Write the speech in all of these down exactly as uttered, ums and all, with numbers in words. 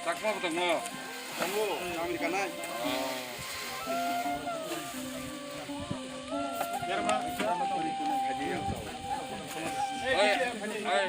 Chakma bo tongo. Tongo, America nai. Oi, oi, oi.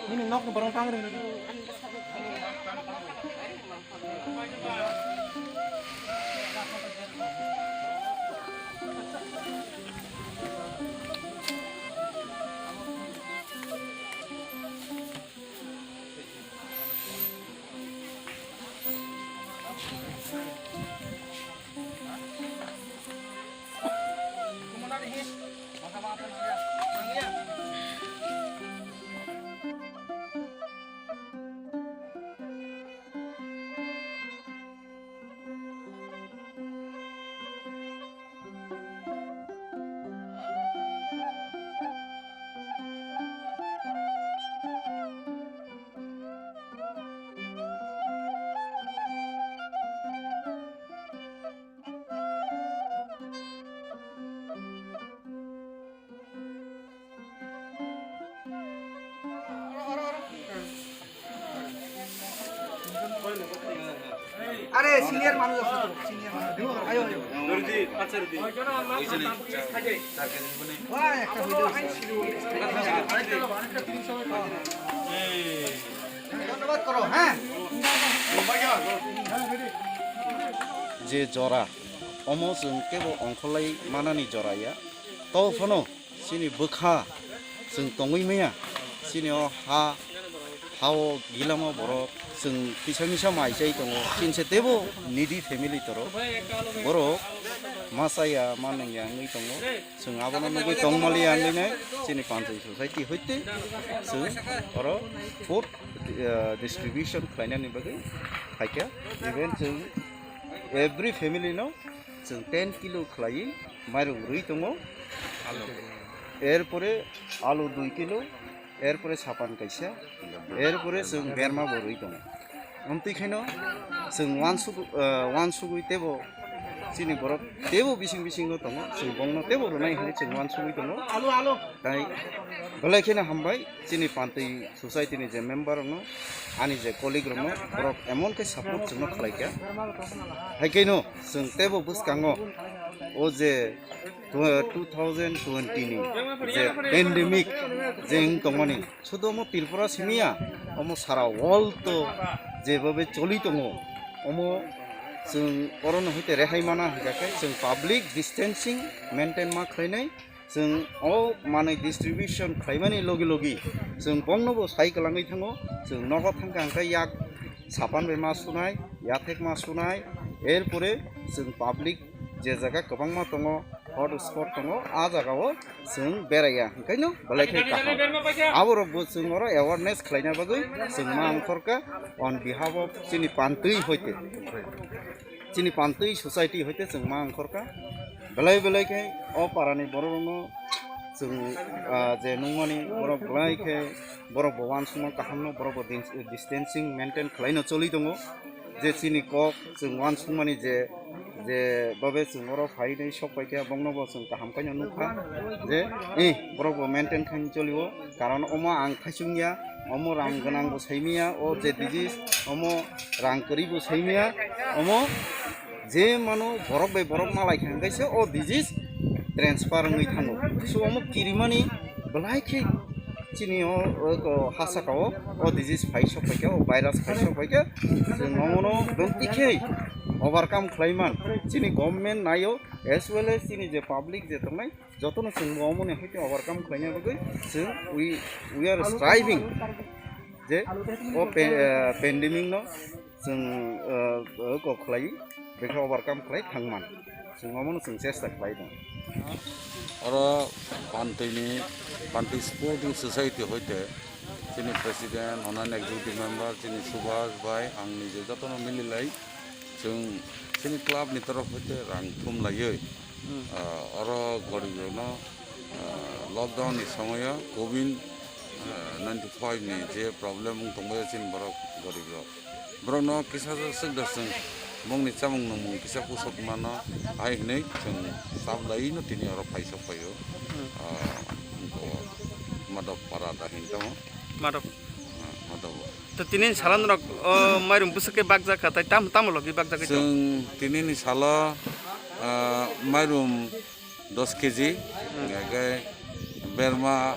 Nini nok ni borok tang ring. Are senior manuj aso to, senior manuj. Ayo, ayo. Wah, ekta hoilo. Dhonnobad koro, ha? Je jora, omo chwng kebo ongkholai manani jora ya. To phano chini bwkha chwng tongwi maya, chini o ha, ha-o gilamo borok chwng kisa misa mai chai tongo, chini se teibo needy family toro, borok ma chaya ma nungya wngwi tongo, chwng abono nugwi tongmaliya wngwi nai chini panchayat society hoite chwng oro food, ah, distribution khlainani bagwi phaikha, even chwng every family no chwng ten kilo khlaiwi mairung rwi tongo. Erpore alu dui kilo, erpore sapan kaisa, erpore chwng berma bo rwi tongo. Amtwi khaino chwng uansuk, ah, uansugwi teibo chini borok teibo bising bisingo tongo, chwng bongno teibo rwnai hinwi chwng uansugwi tongo. Tai belai kheno hambai chini pantwi society ni je member rokno, ani je colleague rokno, borok emon khe support chwngno khlai kha. Hai khe no chwng teibo bwskango o je tw-, two thousand twenty ni je pandemic je wng tongmani, sudu omo Tripura simi ya, omo sara world to jebabe choli tongo, omo chwng orono hoite rehai mana hwnkha khe chwng public distancing maintain ma khlainai. Chwng o manwi distribution khlaimani logi logi chwng bongnobo sai kwlangwi thango. Chwng nogo thangkha hwnkhe yak sapan bai ma sunai, yathek ma sunai, erpore chwng public je jaga kwbangma tongo, hot spot tongo, a jagao chwng beraiya, hwnkhaino belai khe kaham. Aborokbo chwng oro awareness khlaina bagwi chwng ma wngkhorkha on behalf of chini pantwi hoite. Chini pantwi society hoite chwng ma wngkhorkha. Belai belai khe o parani bororokno Chwng, ah, je nungmani borok belai khe borok bo uansukma kahamno, borok bo dis-, distancing maintain khlaino choli tongo. Je chini kok chwng uansukmani je, je babe chwng oro phainai sok paikha, bokno bo chwng kaham khaino nukha je, eh, borok bo maintain khaino cholio. Karon omo ang khaichung ya, omo rang gwnang bo saimaya, o je disease, omo rang kwrwi bo saimaya, omo je mano borok bai borok malai kha hwnkhe se o disease transfer wngwi thango. So omo kirimani belai khe chini o, o, o ha saka o, o disease phai sok paikha, o virus phai sok paikha, chwng omono bwntwi khe overcome khlai man. Chini government naio, as well as chini je public je tongnai, jotono chwng bo omoni hoite overcome khlaina bagwi chwng we, we are striving je o pe-, eh, pandemic no chwng, eh, eh, kok khlai, bekha overcome khlai thangman. Chwng omono chwng chesta khlai tong. Oro Pantwi ni, Pantwi Sporting Society hoite chini president, onani executive member, chini Subhash bai, ang nije jotono mililai chwng chini club ni torof hoite rang thum laiwi, Hmm. ah, oro gorib rokno, ah, lockdown ni somoyo covid, ah, ninety five ni je problem wng tongbaio chini borok gorib rok. Borokno kisa swk da chwng bongni chamung nungmung kisa pusok mano hai hinwi chwng chap laino tini oro paisok paio. Hmm. Ah, wngkha o Madhop para da hin tamo. Madhop. Ah, Madhop. To tini salo norok, o, mairum bwswk khe bakjak kha, tai tam-, tamo logi bakjak khe to? Chwng tini ni salo, ah, mairum dos keji, Hmm. hingkhe berma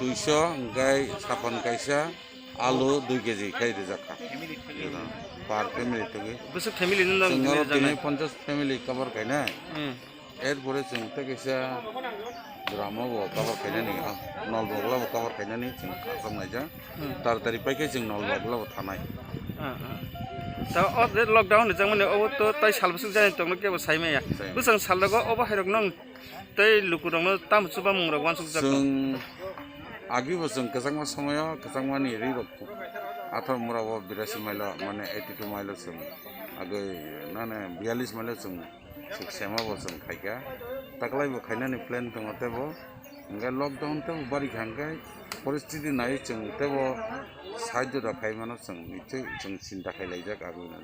duiso, hingkhe sapan kaisa, alu dui keji khai rijak kha. Per family tugwi. Bwswk family no nang Chwng oro rijak tini nai? Ponchas family cover khainai. Hmm. Erpore chwng tei kaisa drama bo cover khainani, ah, nol bogla bo cover khainani chwng khachang naijak. Hmm. Tar tari paikhe chwng nol bogla bo thanai. Ah, ah. Ta o je lockdown ni jangmani obo to tai sal bwswk jani tongno kebo sai maya. Sai maya. Bwswng sal rogo obo hai rok nong tei luku rokno tamo chuba mung rok uansuk jak. Chwng agi bo chwng kwchangma somoyo kwchangmani ri rok athar mura bo birasi mailo mane eighty two mailo chwng agwi nane biyalish mailo chwng Suk sema bo chwng khaikha. Taklai bo khainani plan tongo tebo. Hingkhe lockdown tebo barikha hingkhe poristiti nai chwng tebo side joda khaimano chwng nichwi chwng chinta khailaijak aboni.